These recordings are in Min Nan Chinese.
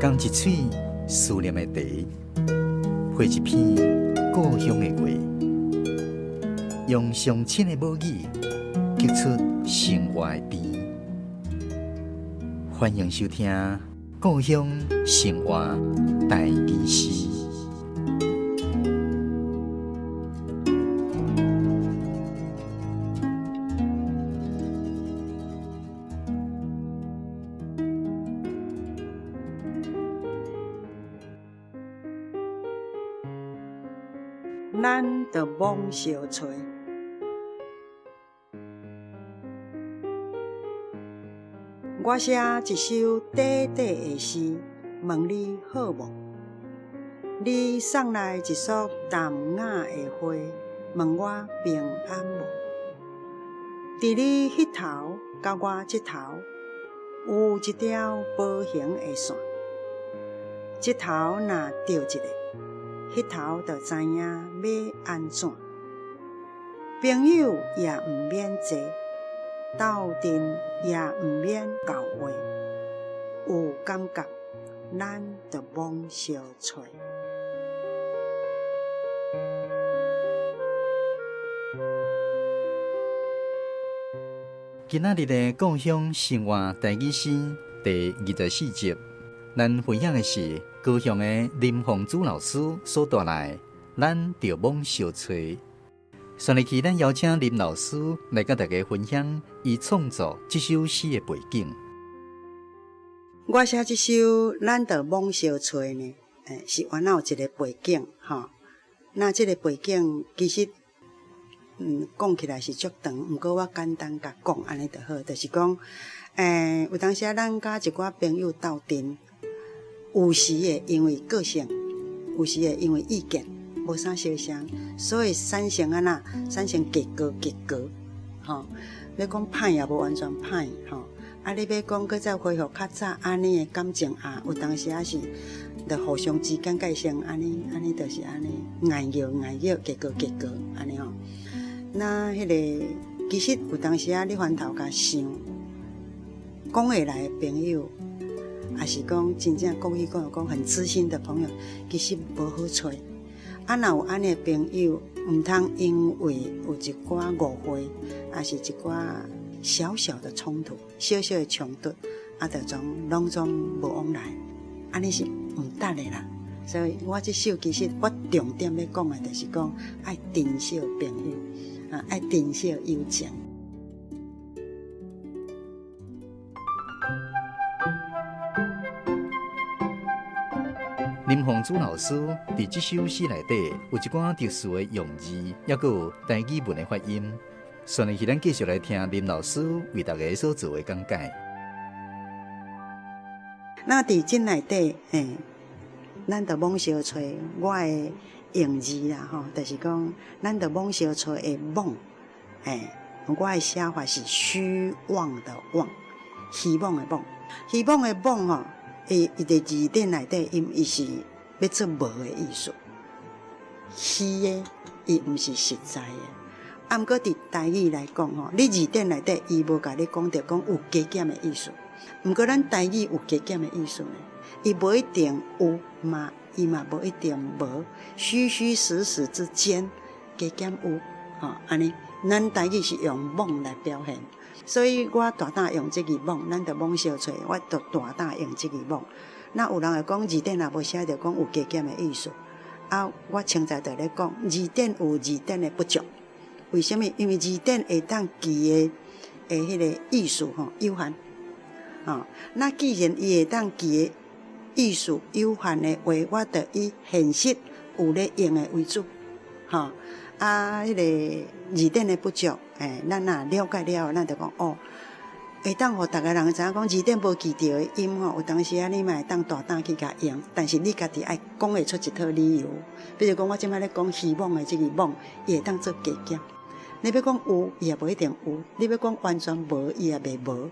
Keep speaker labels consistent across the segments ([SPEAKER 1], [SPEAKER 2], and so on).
[SPEAKER 1] 仝一喙思念的茶，配一篇故鄉的話，用上親的母語，激出生活的甜。歡迎收聽《故鄉生活台語詩》。
[SPEAKER 2] 咱著罔相揣。我写一首短短的诗，问你好无？你送来一束淡雅的花，问我平安无？伫你彼头，佮我这头，有一条无形的线。这头若著一下，彼头就知影欲按怎。朋友也毋免济，斗阵也毋免厚话，有感覺，咱就罔相揣。
[SPEAKER 1] 今仔日的故鄉生活台語詩第24集，咱分享的是高雄的林鳳珠老師所帶來的《咱著罔相揣》。上一期咱邀請林老師來佮大家分享伊創作這首詩的背景。
[SPEAKER 2] 我寫這首《咱著罔相揣》呢，是原來有一個背景吼。那這個背景其實，講起來是足長，毋過我簡單共講按呢就好，就是講，有當時仔咱佮一寡朋友鬥陣，有時會因為個性，有時會因為意見無啥相像，所以產生按怎，產生結果結果，吼，欲講歹也無完全歹，吼，啊，你欲講閣再恢復較早按呢的感情啊，有當時仔是，就互相之間界線按呢，按呢就是按呢，硬拗硬拗，結果結果按呢吼。那彼个其實有當時仔你翻頭共想，講會來的朋友，抑是講真正國語講講很知心的朋友，其實無好揣。啊，若有按呢的朋友，毋通因為有一寡誤會，抑是一寡小小的衝突、小小的衝突，啊，就總攏總無往來，按呢是毋值的啦。所以我這首其實我重點欲講的，就是講愛珍惜朋友，啊，愛珍惜友情。
[SPEAKER 1] 林鳳珠老師佇這首詩內底有一寡特殊的用字，抑閣有台語文的發音。紲落去，咱繼續來聽林老師為大家所做的講解。
[SPEAKER 2] 那佇這內底，咱著罔相揣，我的用字啦，吼，就是講，咱著罔相揣的罔，我的寫法是虛妄的妄，希望的妄，希望的妄吼。伊伊佇字典內底，伊是欲做無的意思，虛的，伊毋是實在的。啊，毋過佇台語來講吼，你字典內底伊無共你講著講有加減的意思。毋過咱台語有加減的意思呢，伊無一定有嘛，伊嘛無一定無，虛虛實實之間加減有，吼，按呢，咱台語是用罔來表現。所以我大膽用這字罔，咱著罔相揣，我就大膽用這字罔。那有人會講字典也無寫著講有加減的意思，啊，我清才就咧講字典有字典的不足。為啥物？因為字典會當記的的彼个意思吼有限，吼。那既然伊會當記的意思有限的話，我就以現實有咧用的為主，吼。啊，彼个字典的不足，咱若了解了後，咱就講哦，會當予逐个人知影講字典無記著的音吼，有當時仔你嘛會當大膽去共用，但是你家己愛講會出一套理由。比如講，我這擺咧講希望的這个望，伊會當做加減。你欲講有，伊也無一定有；你欲講完全無，伊也袂無。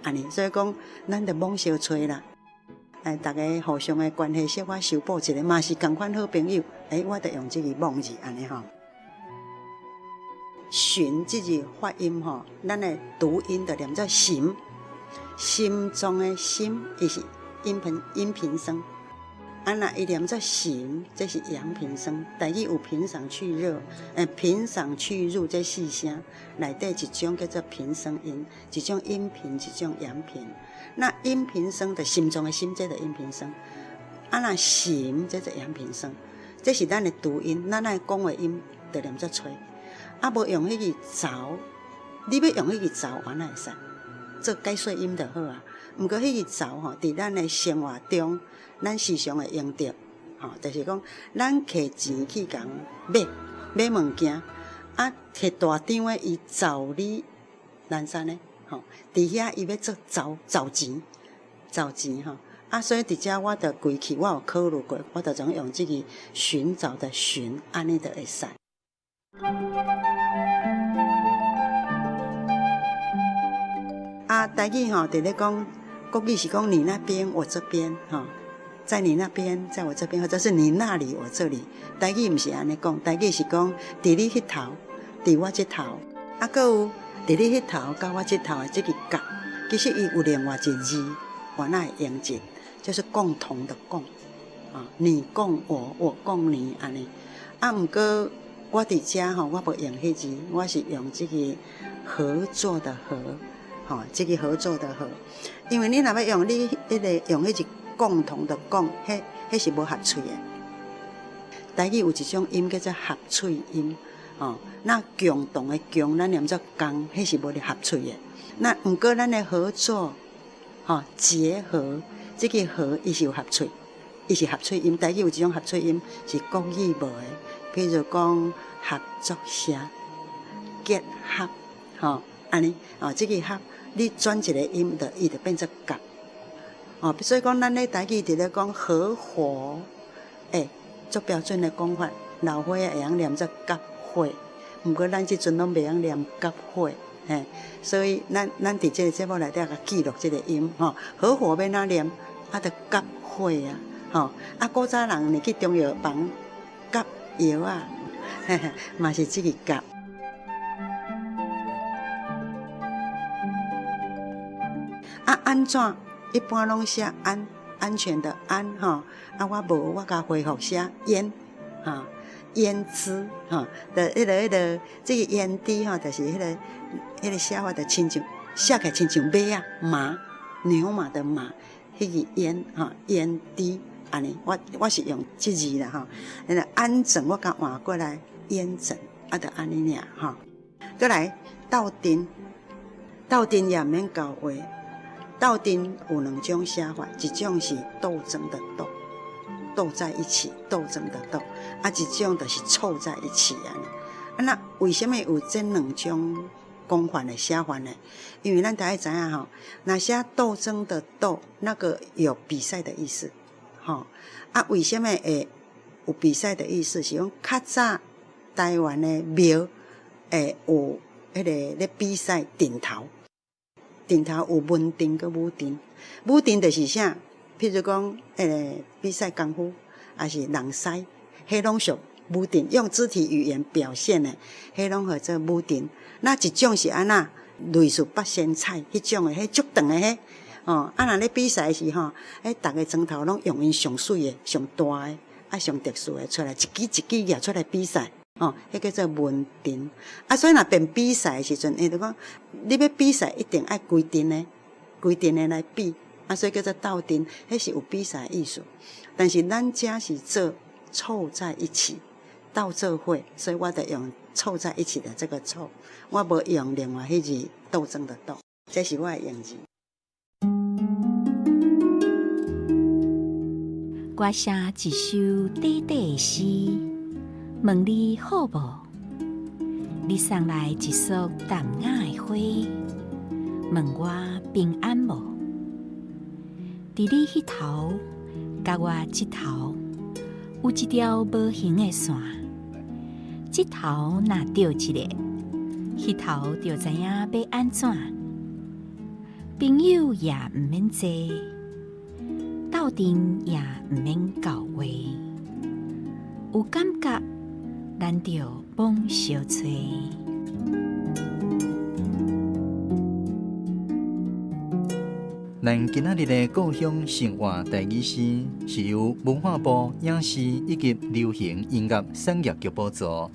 [SPEAKER 2] 按呢，所以講，咱著罔相揣啦。逐家互相的關係小可修補一下，嘛是仝款好朋友。我著用這个罔字按呢吼。尋這字發音吼，咱的讀音就念做心，心臟的心，伊是陰平聲。啊，若伊念做尋，這是陽平聲。台語有平上去熱，平上去入這四聲，內底一種叫做平聲音，一種陰平，一種陽平。那陰平聲的心臟的心，這就陰平聲。啊，若尋，這就陽平聲。這是咱的讀音，咱愛講話音就念做揣。啊，無用彼個鑿，你欲用彼個鑿，原來會使做解說音就好啊。毋過彼個鑿吼，佇咱的生活中，咱時常會用著，吼，就是講咱摕錢去共買買物件，啊，摕大張的伊找你難山的，吼，佇遐伊欲做找找錢，找錢吼，啊，所以佇遮我就規氣，我有考慮過，我就總用這個尋找的尋，按呢就會使。啊，台語吼，佇咧講國語是講你那邊，我這邊，吼，在你那邊，在我這邊，或者是你那裡，我這裡。台語毋是按呢講，台語是講佇你彼頭，佇我這頭，啊，閣有佇你彼頭佮我這頭的這個角，其實伊有另外一個字，我那會用者，就是共同的共，啊，你共我，我共你，按呢。啊，毋過我佇遮吼，我無用彼字，我是用這個合作的合。吼，這個合作的合，因為你若欲用你彼個用彼個共同的共，彼彼是無合喙的。台語有一種音叫做合喙音，吼，那共同的共，咱念做共，彼是無咧合喙的。那毋過咱的合作，吼，結合，這個合伊是有合喙，伊是合喙音。台語有一種合喙音是國語無的，譬如講合作社、結合，吼。按呢，哦，這個合，你轉一個音，就伊就變做合。哦，所以講，咱咧台語佇咧講合夥，欸，足標準的講法，老歲仔會曉念做合夥，毋過咱這陣攏袂曉念合夥，嘿，所以咱咱佇這個節目內底共記錄這個音，吼，合夥欲按怎念，啊，就合夥啊，吼，啊，古早人入去中藥房夾藥仔，嘿嘿，嘛是這個夾。啊，按怎？一般攏寫安，安全的安，吼。啊，我無，我共回復寫焉，吼，焉知，吼，就彼个彼个，這個焉知吼，就是彼个彼个寫法，就親像寫起來親像馬仔馬，牛馬的馬，彼個焉，吼，焉知，按呢，我我是用這字啦，吼。那個安怎，我共換過來，焉怎，啊，就按呢爾，吼。閣來鬥陣，鬥陣也毋免交話。鬥陣有兩種寫法，一種是鬥爭的鬥，鬥在一起，鬥爭的鬥；啊，一種就是湊在一起按呢。啊，那為啥物有這兩種講法的寫法呢？因為咱大家知影吼，若寫鬥爭的鬥，那個有比賽的意思，吼。啊，為啥物會有比賽的意思？是講較早台灣的廟會有彼個咧比賽陣頭。陣頭有文陣佮武陣，武陣就是啥？譬如講，比賽功夫，抑是人師，彼攏屬武陣，用肢體語言表現的，彼攏號做武陣。那一種是按怎？類似八仙彩彼種的，彼足長的彼，哦，啊，若咧比賽時吼，彼逐个磚頭攏用𪜶上媠的、上大的、啊上特殊的出來，一支一支舉出來比賽。哦，彼叫做文陣。啊，所以若變比賽的時陣，伊就講，你欲比賽一定愛規陣的，規陣的來比，啊，所以叫做鬥陣，彼是有比賽的意思。但是咱遮是做湊在一起，鬥做伙，所以我就用湊在一起的這個湊，我無用另外彼字鬥爭的鬥，這是我的用字。
[SPEAKER 3] 我寫一首短短的詩，問你好無？你送來一束淡雅的花，問我平安無？佇你彼頭，佮我這頭，有一條無形的線。這頭若著一下，彼頭就知影欲按怎。朋友也毋免濟，鬥陣也毋免厚話，有感覺，咱就罔相揣。
[SPEAKER 1] 咱今仔日的故鄉生活台語詩是由文化部影視以及流行音樂產業局補助，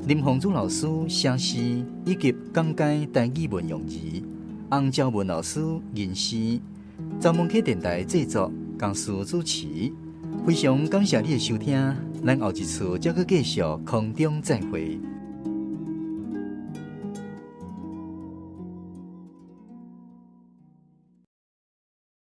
[SPEAKER 1] 林鳳珠老師寫詩以及講解台語文用字，洪昭文老師吟詩，曾文溪電台製作，江蘇主持。非常感謝你的收聽，咱後一次再閣繼續空中再會。